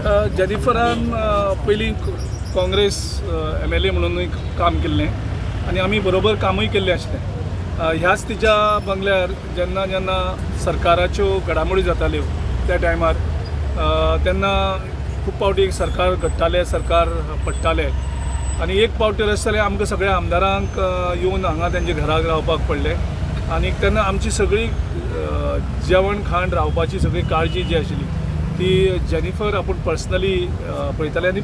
जेनिफरान पयलीं काँग्रेस एमएलए म्हणूनय काम केल्लें आनी आमी बरोबर कामूय केल्लें आशिल्लें. ह्याच तिच्या बंगल्यार जेन्ना जेन्ना सरकाराच्यो घडामोडी जाताल्यो त्या टायमार, तेन्ना खूब फावटी सरकार घडटालें, सरकार पडटालें आनी एक फावट तर अशें जालें, आमकां सगळ्या आमदारांक येवन हांगा तेंच्या घराक रावपाक पडलें. आनी तेन्ना आमची सगळी जेवण खाण, रावपाची सगळी काळजी जी आशिल्ली ती जेनिफर आपूण पर्सनली पळयताली आनी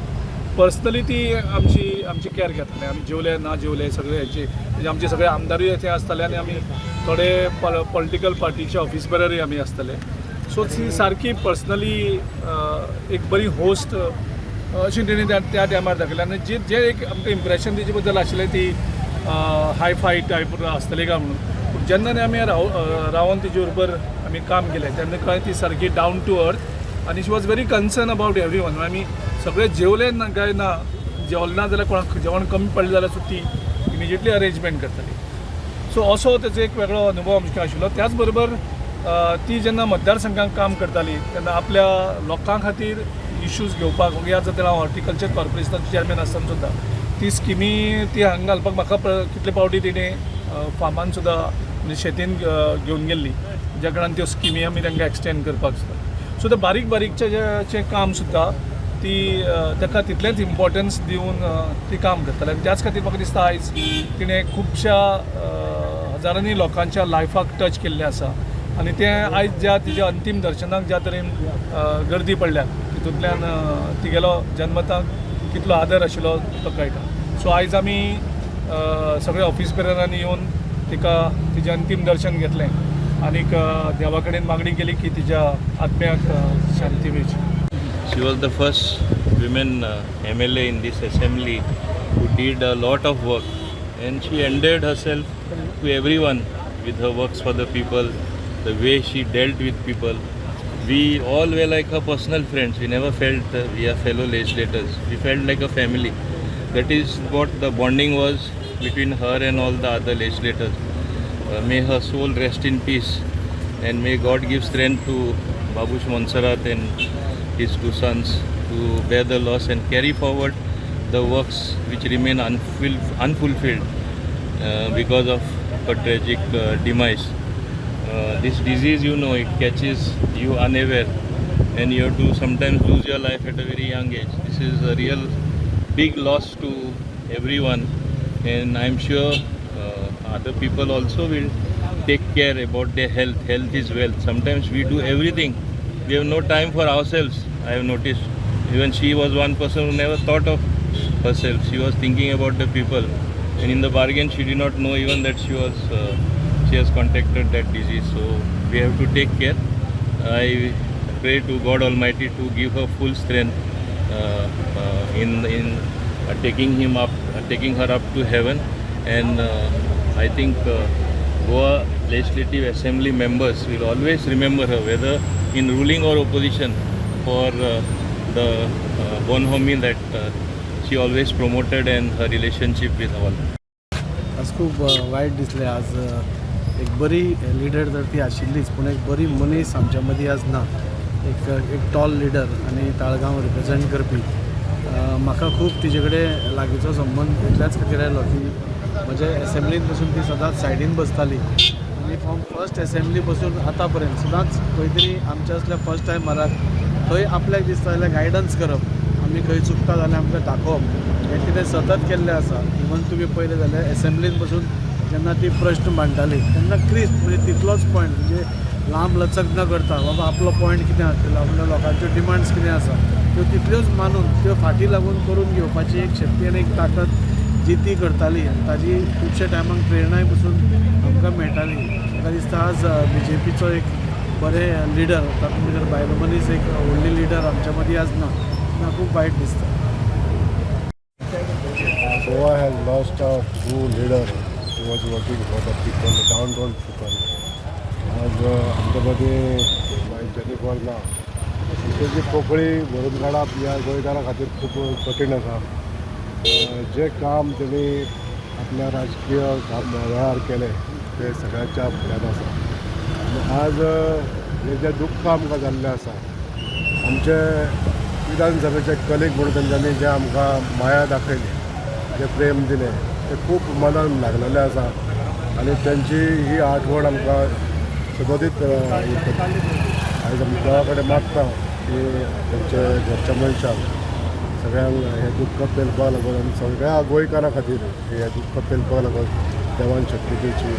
पर्सनली ती आमची आमची कॅर घेताली. आमी जेवले ना जेवले सगळे हेची, म्हणजे आमचे सगळे आमदारूय थंय आसताले आनी आमी थोडे पॉलिटिकल पार्टीचे ऑफिस बेररूय आमी आसताले. सो ती सारकी पर्सनली एक बरी होस्ट अशी तेणी त्या त्या टायमार दाखयलें. आनी जे जे एक आमकां इम्प्रेशन तेजे बद्दल आशिल्लें, ती हाय फाय टायप आसतली काय म्हणून, पूण जेन्ना आमी रावन तेजे बरोबर आमी काम केलें तेन्ना कळ्ळें ती सारकी डावन टू अर्थ आनी she was very concern about everyone. आमी सगळे जेवले ना काय ना, जेवले ना जाल्यार, कोणाक जेवण कमी पडलें जाल्यार सुद्दां ती इमिजिएटली अरेंजमेंट करताली. सो असो तेजो एक वेगळो अनुभव आमकां आशिल्लो. त्याच बरोबर ती जेन्ना मतदारसंघात काम करताली तेन्ना आपल्या लोकां खातीर इश्यूज घेवपाक, याद जातलें, हांव हॉर्टिकल्चर कॉर्पोरेशनाचो चेअरमॅन आसतना सुद्दां ती स्किमी ती हांगा घालपाक म्हाका कितले फावटी तिणें फार्मान सुद्दां, म्हणजे शेतीन घेवन गेल्ली, ज्या कारणान त्यो स्किमी आमी तांकां एक्सटेंड करपाक सुद्दां. सो ते बारीक बारीकचे जे काम सुद्दां ती ताका तितलेंच इम्पॉर्टन्स दिवन ती काम करताली. आनी त्याच खातीर म्हाका दिसता आयज तिणें खुबश्या हजारांनी लोकांच्या लायफाक टच केल्लें आसा. आनी तें आयज ज्या तिज्या अंतीम दर्शनाक ज्या तरेन गर्दी पडल्या, तितूंतल्यान तिगेलो जन्मताक कितलो आदर आशिल्लो तो कळटा. सो आयज आमी सगळे ऑफिस बेररांनी येवन तिका तिजें अंतीम दर्शन घेतलें आनीक देवा कडेन मागणी केली की तिच्या आत्म्याक शांती मेळची. She was the first women MLA in this assembly who did a lot of work, and she endeared herself to everyone with her works for the people, the way she dealt with people. We all were like her personal friends. We never felt we are fellow legislators. We felt like a family. That is what the bonding was between her and all the other legislators. May her soul rest in peace and may God give strength to Babush Monserrat and his two sons to bear the loss and carry forward the works which remain unfulfilled because of her tragic demise. This disease, it catches you unaware and you have to sometimes lose your life at a very young age. This is a real big loss to everyone, and I'm sure other people also will take care about their health. Health is wealth. Sometimes we do everything. We have no time for ourselves. I have noticed. Even she was one person who never thought of herself. She was thinking about the people, and in the bargain, she did not know even that she has contracted that disease. So we have to take care. I pray to God Almighty to give her full strength in taking her up to heaven, and I think Goa Legislative Assembly members will always remember her, whether in ruling or opposition, for the bonhomie that she always promoted and her relationship with all. आज खूब वायट दिसलें. आज एक बरी leader तर ती आशिल्लीच, पूण एक बरी मनीस आमच्या मदीं आज ना. एक एक टॉल लिडर आनी ताळगांव रिप्रेझेंट करपी. म्हाका खूब तिजे कडेन लागींचो संबंद इतल्याच खातीर आयलो की म्हज्या एसेंब्लीन बसून ती सदांच सायडीन बसताली आनी फ्रॉम फर्स्ट एसेंब्ली बसून आतां पर्यंत सदांच खंय तरी आमच्या असल्या फर्स्ट टायमराक खंय आपल्याक दिसता जाल्यार गायडन्स करप, आमी खंय चुकता जाल्यार आमकां दाखोवप, हें तिणें सतत केल्लें आसा. इवन तुमी पळयलें जाल्यार एसेंब्लीन बसून जेन्ना ती प्रश्न मांडटाली तेन्ना क्रिस्प, म्हणजे तितलोच पॉयंट, म्हणजे लांब लचक न करता बाबा आपलो पॉयंट कितें आसतलो, आपल्या लोकांच्यो डिमांड्स कितें आसा त्यो तितल्योच मानून त्यो फाटी लागून करून घेवपाची एक शक्ती आनी एक ताकद जी ती करताली आनी ताजी खुबश्या टायमाक प्रेरणाय पसून आमकां मेळटाली. म्हाका दिसता आज बीजेपीचो एक बरें लिडर, तातूंत भितर बायल मनीस एक व्हडली लिडर आमच्या मदीं आज ना, तेन्ना खूब वायट दिसता. Goa has lost a true leader who was working for the people, the downtrodden people. आज आमच्या मदीं बाय जेनिफर ना, तेजी पोकळी भरून काडप ह्या गोंयकारां खातीर खूब कठीण आसा. जें काम तेणी आपल्या राजकीय काम वेळार केलें तें सगळ्यांच्या फुड्यान आसा. आनी आज हें जें दुख्ख आमकां जाल्लें आसा, आमचे विधानसभेचे कलीग म्हणून तेंच्यांनी जें आमकां माया दाखयली, जें प्रेम दिलें, तें खूब मनान लागलेलें आसा आनी तेंची ही आठवण आमकां सदोदीत उरतली. आयज आमी देवा कडेन मागता की तेंचे घरच्या मनशांक सगळ्यांक हें दुख्ख पेलपाक लागून आनी सगळ्या गोंयकारां खातीर हें दुख्ख पेलपाक लागून देवान शक्ती दिवची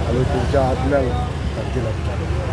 आनी तुमच्या आत्म्याक शांती लाभची.